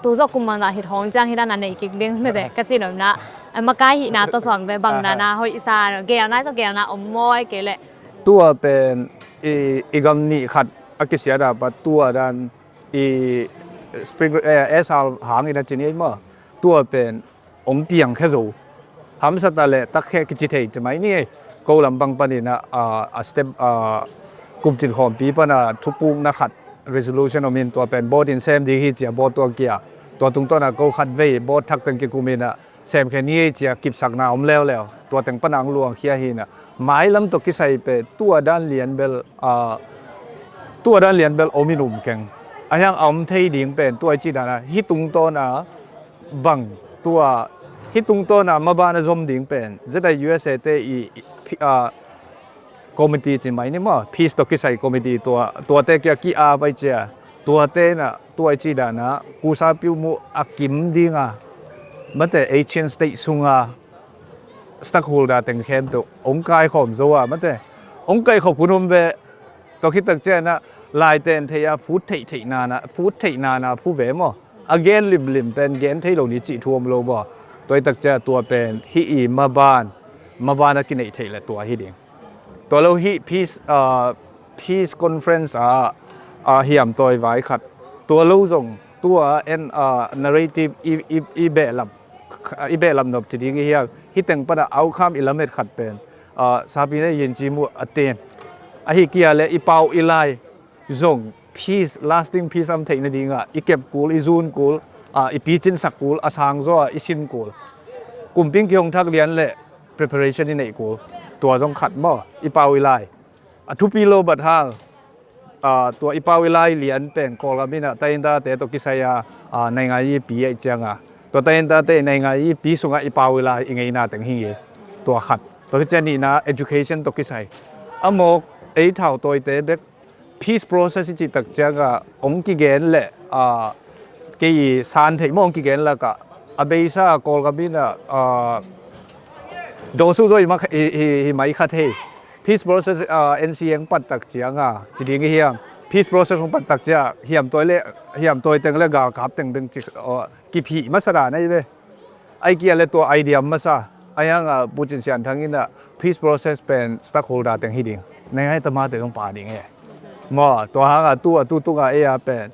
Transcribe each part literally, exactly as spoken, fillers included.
Tu zawh kum bangzah hit hong ciang hih dan a nei kik ding mete ka cih nopna, makai hihna tawh suang ve, bangna na hoihsa, gelna zawh gelna om maw, ai kei leh? Tua pen i, i gam nih khat a kisiat a pat tua dan i spring, eh, esal hangin a ci ni ei maw? Tua pen ong piangkhia zo. Hamsat a le takkhia kici thei ci mai ni ei. Ko lampang panin a, a, a step, a, kumcin khawmpi pan a thupukna khat resolution om in tua pen board in sem ding hi ci a board tua kia. Tua tungtawn a ko khat vei board thak teng kikum in a semkhia ni ei ci a kipsakna om leuleu. Tua teng pan a ong luangkhia hi in a. Mailam tawh kisai pen tua dan lian bel, a, tua dan lian bel om in um keng. A hiang a om thei ding pen tua i cih dan a hih tungtawn a bang tua hih tungtawn a maban a zom ding pen Z I U S A te i, i, a, committee ci mai ni maw, peace tawh kisai committee tua, tuate kia ki-ap ai cia, tuate na tua i cih dan a kusa piu mu a kim ding a, mate Asian state sung a stockholder teng khempeuh ong kaikhawm zo a, mate ong kaikhawm hun hun ve tawh khit tak ciang a laiten thei a phut theih theih nana, phut theih nana phu ve maw? A gen limlim pen gen thei lo ni cih thu om lo maw? Tua i tak ciang tua pen hih i maban, maban a kineih theih le tua hi ding. Tua lo hih peace, ah, peace conference a, ah, hiamtawi vai khat. Tua lo zong tua en, ah, narrative i, i, i behlap, i behlap nop ci ding i hiam. Hih teng pan a outcome i lamet khat pen, ah, Sapina Yin Ci Mu a ten. Ahi kia le i pau i lai zong peace, lasting peace am theih nading a i kep kul, i zun kul, ah, i picin sak kul, a sang zaw a i sin kul. Kumpi kihong thak lian le preparation i neih kul. Tua zong khat maw, i pau i lai. A thupi lo bat hal, ah, tua i pau i lai lian pen Kawlgam in a tainta te tawh kisai a, ah, naingai i pi a i ciang a. Tua tainta te naingai i pi sung a i pau i lai i ngeina teng hi nge. Tua khat. Tua hi ciang nihna education tawh kisai. A mawk ei thau tawi te bek peace process i cih tak ciang a ong kigen le, ah, kei i san theih maw ong kigen lak a, a beisa Kawlgam in a, ah, dawsu zaw i mak, i, i, i mai khat hei. Peace process, ah, N C A ong pat tak ciang a, ci ding i hiam. Peace process ong pat tak ciang hiamtawi le, hiamtawi teng le galkap teng ding ci, ah, kiphih masa dan ahi ve. Ai kia le tua idea masa. Ai hang a Pu Cin Sian Thang in a peace process pen stockholder teng hi ding. Naingai tama te zong pa ding e. Maw, tua hang a tu a tu tung a ei a pen.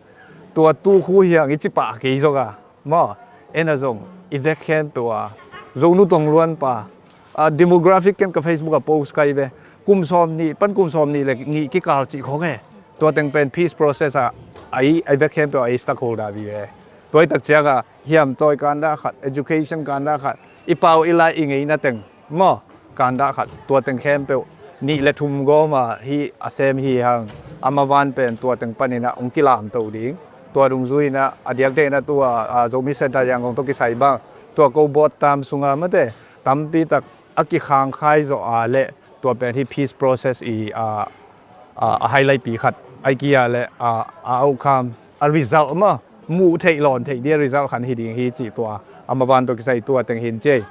Tua tu khu hiang i ci pah kei zong a. Maw, en a zong i vek khempeuh a. Zonu tong luan pa. A demographic ken ka Facebook a post kai ve. Kum sawm nih, pan kum sawm nih le nih kikal cih khong e. Tua teng pen peace process a, ai, ai vek khempeuh a i stockholder vi ve. Tua i tak ciang a, hiamtawi kanda khat, education kanda khat, i pau i lai i ngeina teng maw, kanda khat, tua teng khempeuh nih le thum gawm a hi a sem hi hang, a maban pen tua teng panin a ong kilamto ding. Tua dungzui in a, a diakte in a tua, a, Zomi Center Yangon tawh kisai bang, tua ko board tam sung a mate, tampi tak a kikhangkhai zawh a le, tua pen hi peace process i, a, a, a highlight pi khat. Ai kia le, a, a outcome, a result maw, muh theih lawn theih dia result khan hi ding hi cih tua. A maban tawh kisai tua teng hin ci ei.